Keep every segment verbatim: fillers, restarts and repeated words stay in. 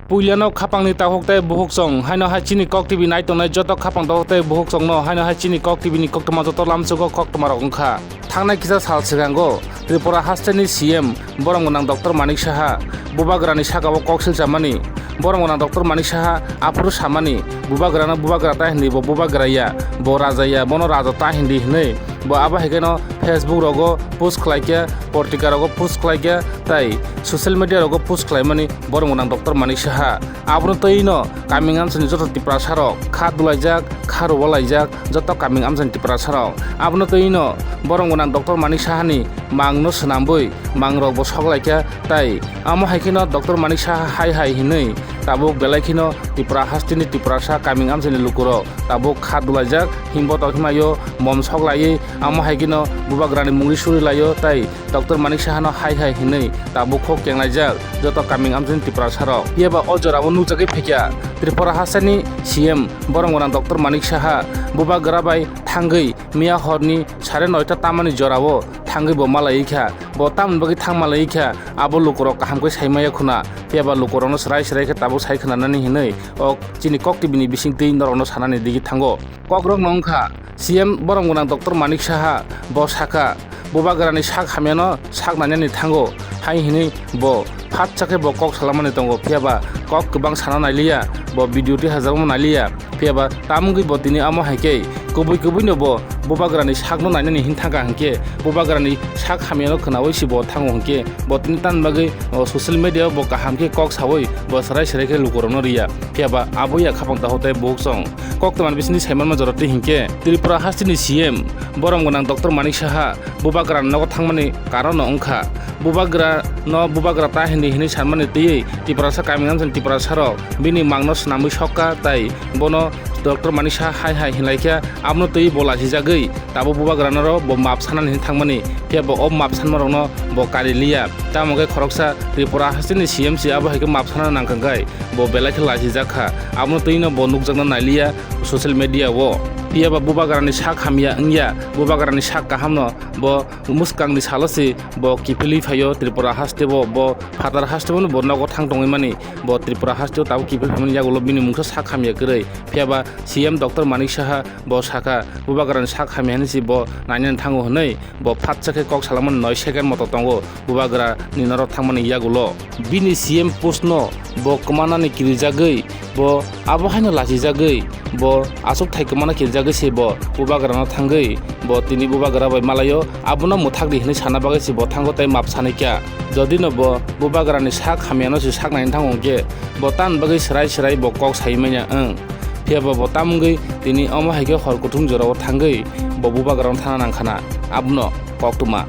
Puilano khapangni takhuk tei bukhuk chwng, haino hai chini Kok T V nai tongnai joto khapang takhuk tei bukhuk chwngno, haino hai chini Kok T V ni koktwma joto lamsugo koktwmarok wngkha. Thangnai kisa sal swkango Tripura hasteni C M borom gwnang Doctor Manik Saha bubagrani sakao kok silchamani. Borom gwnang Doctor Manik Saha aphuru samani, bubagrano bubagra ta hindi, bo bubagra ya, bo raja ya, bono raja ta hindi hwnwi. Bo abo hai kheno Facebook rogo post khlaikha, portika rogo post khlaikha, tai social media rogo post khlaimani borom gwnang Doctor Manik Saha. Abono twi no kaming amchani joto Tiprasa rok kha dulaijak, kha rwalaijak joto kaming amchani Tiprasa rok. Abono twi no borom gwnang Doctor Manik Saha ni mang no swnambwi mang rok bo sok laikha, tai amo hai kheno Doctor Manik Saha hai hai hinwi tabuk belai kheno Tripura hasteni Tiprasa kaming amchani lukurok tabuk kha dulaijak, himbo tok himaio mom sok laiwi, amo hai kheno bubagrani mungri suri laio, tai Doctor Manik Sahano hai hai hinwi tabuk khok kenglaijak joto kaming amchani Tiprasa rok. Phiya ba o jora o nukjagwi phaikha Tripura hasteni C M borom gwnang Doctor Manik Saha bubagra bai thangwi miya horni sare noita tamani jorao thangwi bo malaiwi kha. Bo tamoni bagwi thang malaiwi kha, abo lukurok kaham khe sai maya khuna. Phiya ba lukurokno swrai swrai khe tabuk sai khwnanani hinwi o chini Kok T V ni bisingtwi norokno sanani digi thango. Kokrokno wngkha C M borom gwnang Doctor Manik Saha, bo sakha, bubagrani sak hamyano sak nainani thango, hai hinwi bo phatsa khe bo kok salamani tongo, phiya ba kok kwbang sana nailiya, bo video twi hajakma nailiya, phiya ba tamungwi bo tini amo hai khe kubui kubuino bo bubagrani sakno nainani hin thangkha hinkhe bubagrani sak hamyano khwnaui se bo thango hinkhe bo tini tamni bagwi o social media o bo kaham khe kok saui bo swrai swrai khe lukurokno riya, phiya ba abo ya khapang takhuk tei bukhuk chwng. Koktwmani bisingtwi saimanma jora twi hinkhe Tripura hasteni C M borom gwnang Doctor Manik Saha bubagrani nogo thangmani karon no wngkha. Bubagra no bubagra ta hindi hinwi sanmani twiwi Tiprasa kaming amchani Tiprasa rok bini mangno swnamwi sokka, tai bono Doctor Manik Saha hai hai hinlaikha, abono twiwi bo lachijagwi tabuk bubagrano ro bo map sanani hinwi thangmani, phiya bo o map sanmarokno bo kari liya. Tamo khe khoroksa Tripura hasteni C M se abo hai khe map sana nangkha khe bo belai khe lachijak kha, abono twino bo nukjakna nailiya social media o. Phiya ba bubagrani sak hamya wngya, bubagrani sak kahamno bo mwskangni salo se bo kiphilwi phaio Tripura hasteo, bo phatar hasteo bo nogo thang tongwi mani, bo Tripura hasteo tabuk kiphilwi phaimani yagulo bini mungsa sak hamya kwrwi. Phiya ba C M Doctor Manik Saha bo sakha, bubagrani sak hamya hinwi se bo nainani thango hwnwi bo phatsa khe kok salamani noi second moto tongo bubagrani norok thangmani yagulo. Bini C M post no bo kwmanani kirijagwi, bo abo haino lachijagwi, bo achukthai kwmana kirijagwi se bo bubagrano thangwi, bo tini bubagra bai malaio, abono mwthakdi hinwi sana bagwi se bo thango tei map sanikha. Jodi no bo bubagrani sak hamyano se sak naini thango hinkhe bo tamni bagwi swrai swrai bo kok sai manya wng. Phiya ba bo tamungwi tini omo hai khe hor kuthum jorao thangwi bo bubagrano thana nangkhana, abono koktwma.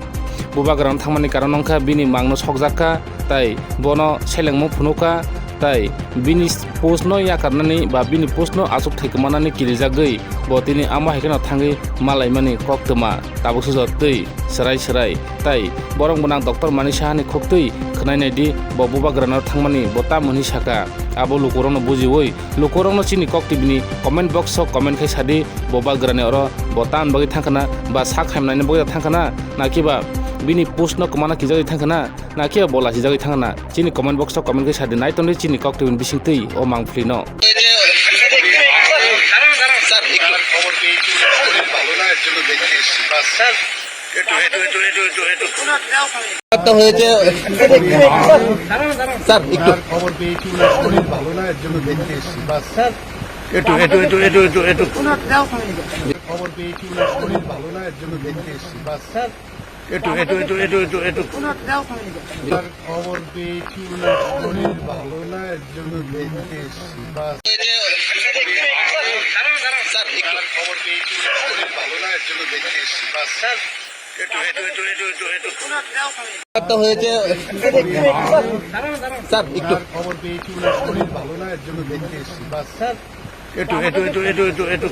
Bubagrano thangmani karon wngkha bini mangno sokjak kha, tai bono selengmung phunuk kha, tai bini post no yakarnani ba bini post no achukthai kwmanani kirijagwi bo tini amo hai kheno thangwi malaimani koktwma tabuk sujak twi swrai swrai. Tai borom gwnang Doctor Manik Sahani khuktwi khwnai naidi, bo bubagrano thangmani bo tamo hwnwi sakha. Abo lukurokno bujiwi, lukurokno chini Kok T V ni comment box o comment khai sadi, bo bubagrani oro bo tamoni bagwi thangkhana ba sak hamnaini bagwi thangkhana, nakiba bini post no kwmana kijagwi thangkhana, nakiba bo lachijagwi thangkhana, chini comment box o comment khai sadi, nai tongdi chini Kok T V ni bisingtwi o mangpili no. Sir, একটু। খবর পেয়েছি ওনার শরীর ভালো না, এর জন্য দেখতে এসেছি। বাস। স্যার, একটু, একটু, একটু, একটু, একটু, একটু। একটা হয়েছে। স্যার, একটু। খবর পেয়েছি ওনার শরীর ভালো না, এর জন্য দেখতে এসেছি। বাস। স্যার, একটু, একটু, একটু, একটু, একটু, একটু। খবর পেয়েছি ওনার শরীর ভালো না, এর জন্য দেখতে এসেছি। বাস। স্যার, একটু, একটু, একটু, একটু, একটু, একটু। স্যার, খবর পেয়েছি ওনার শরীর ভালো না, এর জন্য দেখতে এসেছি। বাস। স্যার, একটু। খবর পেয়েছি ওনার শরীর ভালো না, এর জন্য দেখতে এসেছি। বাস। স্যার, একটু, একটু, একটু, একটু, একটু, একটু। একটা হয়েছে। স্যার, একটু। খবর পেয়েছি ওনার শরীর ভালো না, এর জন্য দেখতে এসেছি। বাস। স্যার, একটু, একটু, একটু, একটু, একটু, একটু।